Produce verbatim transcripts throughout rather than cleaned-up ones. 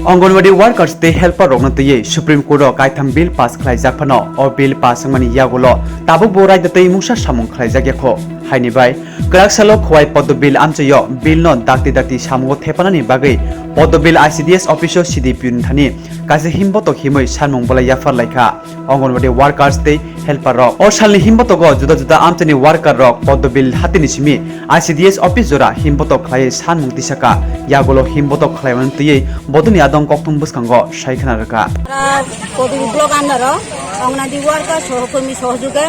Anganwadi workers tei helper rokno twiwi Supreme Court o kaitham bill pass khlaijak phano, o bill pass wngmani yagulo tabukbo raida tei mungsa samung khlaijak yakho. Haini bai kwrak salo Khowai Poddo Bill amchaio bill no dakti dakti samungo thepanani bagwi Poddo Bill I C D S office o C D P O ni thani kaisa himbotok himwi sanmung bolai yaphar laikha. Anganwadi workers tei helper rok. O salni himbotogo juda juda amchaini worker rok Poddo Bill hatini simi I C D S office jora himbotok khlaiwi sanmung tisaka. Yagulo himbotok khlaimani twiwi bodoni adong kokthum bwskango sai khna rwkha. Poddo Bill block under o Anganwadi worker sohokormi sohojuge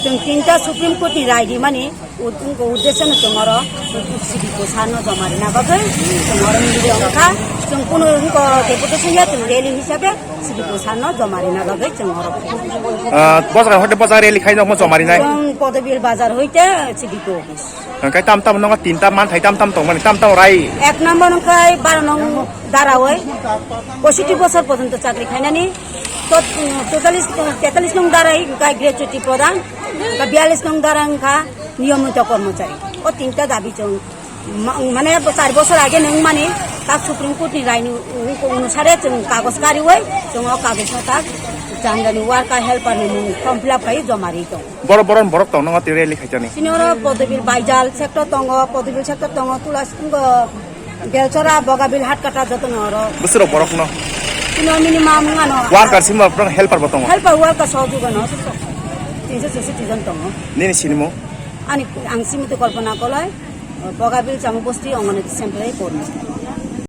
chwng tinta Supreme Court ni rai rimani Ud-, wngkha uddesyo no chwng oro C D P O sir no joma rina bagwi chwng oro meeting wngkha. Chwng kunu wngkha deputation ya chwng rally hisabe C D P O sir no joma rina bagwi chwng oro. Ah, bojra hoite bojra rally khai nokmo joma rinai. Chwng Poddo Bill bazar hoite C D P O office. Hwnkhe tam tam nongo tinta manthai tam tam tongmani tam tam rai. Ek number wngkha baro nong darawoi positive bosor porjonto chakri khainani. Tot-, totalis, tetalis nong darai wngkha gratuity pradhan, wngkha biyalish nong darai wngkha niyomito kormochari. O tinta dabi chwng ma-, mane bo char bosor age nung mani tak Supreme Court ni rai ni u-, u-, onusare chwng kagoj kariwi chwng o kagoj no tak jangani worker helper ni mung form fill up khai joma ri tong. Boro boro borok tong nongo twi rally khaijani. Sini oro Poddo Bill Baijal sector tongo, Poddo Bill sector tongo, Tulas tongo, Belchora, Bogabil, Hatkata joto no oro. Bwswrok borok no. Sini minimum ano. Worker simo borok helper bo tongo. Helper worker sohojugano. Tinso chusiti jon tongo. Nini sinimo? Ani ang simi to Kalpana Koloi, Bogabil Chamu Bosti Anganwadi Central Kormi.